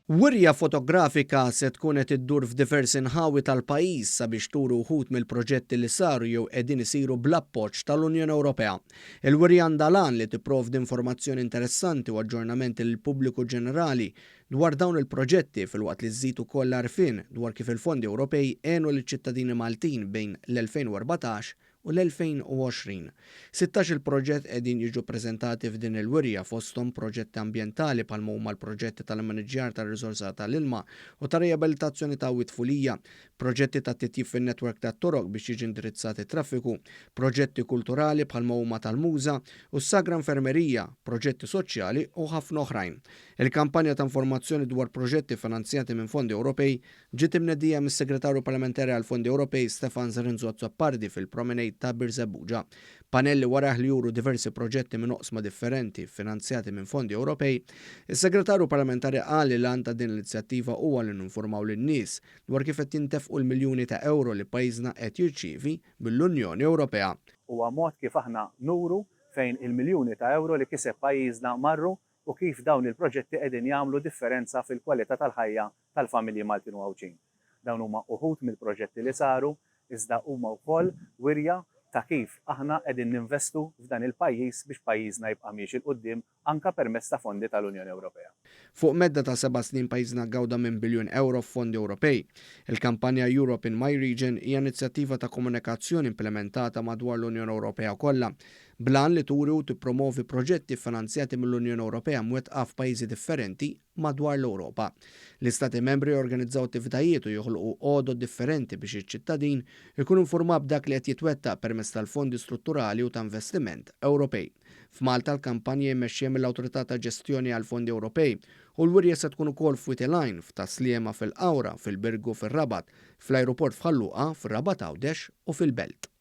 Wirja fotografika se tkun qed iddur f'diversi nħawi tal-pajjiż sabiex turi wħud mill-proġetti li saru jew qegħdin isiru bl-appoġġ tal-Unjoni Ewropea. Il-wirja għandha l-għan li tipprovdi informazzjoni interessanti u aġġornamenti lill-pubbliku ġenerali dwar dawn il-proġetti filwaqt li żżid ukoll l-għarfien dwar kif il-fondi Ewropej għenu liċ-ċittadini Maltin bejn l-2014 u l-2020. 16-il proġett qegħdin jiġu ppreżentati f'din il-wirja fosthom proġetti ambjentali bħalma huma l-proġetti tal-immaniġġjar tar-riżorsa tal-ilma u ta' riabilitazzjoni ta' Wied Fulija, proġetti ta' titjib fin-netwerk tat-toroq biex jiġi indirizzat it-traffiku, proġetti kulturali bħalma huma tal-Muża u s-Sagra Infermerija, proġetti soċjali u ħafna oħrajn. Il-kampanja ta' informazzjoni dwar proġetti finanzjati minn fondi Ewropej Ġiet imnedija mis-Segretarju Parlamentari għall-Fondi Ewropej Stefan Zrinzo Azzopardi fil-Promenade ta' Birżebbuġa. Pannelli warajh li juru diversi proġetti minn oqsma differenti ffinanzjati minn fondi Ewropej, is-Segretarju Parlamentari qal li l-għan ta' din l-inizjattiva huwa li ninfurmaw lin-nies dwar kif qed jintefqu l-miljuni ta' ewro li pajjiżna qed jirċievi mill-Unjoni Ewropea. Huwa mod kif aħna nuru fejn il-miljuni ta' ewro li kiseb pajjiżna marru u kif dawn il-proġetti qegħdin jagħmlu differenza fil-kwalità tal-ħajja tal-familji Maltin u Għawdxin. Dawn huma uħud mill-proġetti li saru iżda huma wkoll wirja ta' kif aħna qegħdin ninvestu f'dan il-pajjiż biex pajjiżna jibqa' miexi 'l quddiem anke permezz ta' fondi tal-Unjoni Ewropea. Fuq medda ta' seba' snin pajjiżna gawda minn biljun ewro f'fondi Ewropej. Il-kampanja Europe in my Region hija inizjattiva ta' komunikazzjoni implimentata madwar l-Unjoni Ewropea kollha bl-għan li turi u tippromovi proġetti ffinanzjati mill-Unjoni Ewropea mwettqa f'pajjiżi differenti madwar l-Ewropa. L-Istati Membri jorganizzaw attivitajiet u joħolqu għodod differenti biex iċ-ċittadin ikun infurmat b'dak li qed jitwettaq permezz tal-fondi strutturali u ta' investiment Ewropej. F'Malta l-kampanja hi mmexxija mill-Awtorità ta' Ġestjoni għall-Fondi Ewropej u l-wirja se tkun ukoll f'Wied il-Għajn, f'Tas-Sliema fil-Qawra, fil-Birgu fir-Rabat, fl-Ajruport f'Ħal Luqa, fir-Rabat Għawdex u fil-Belt.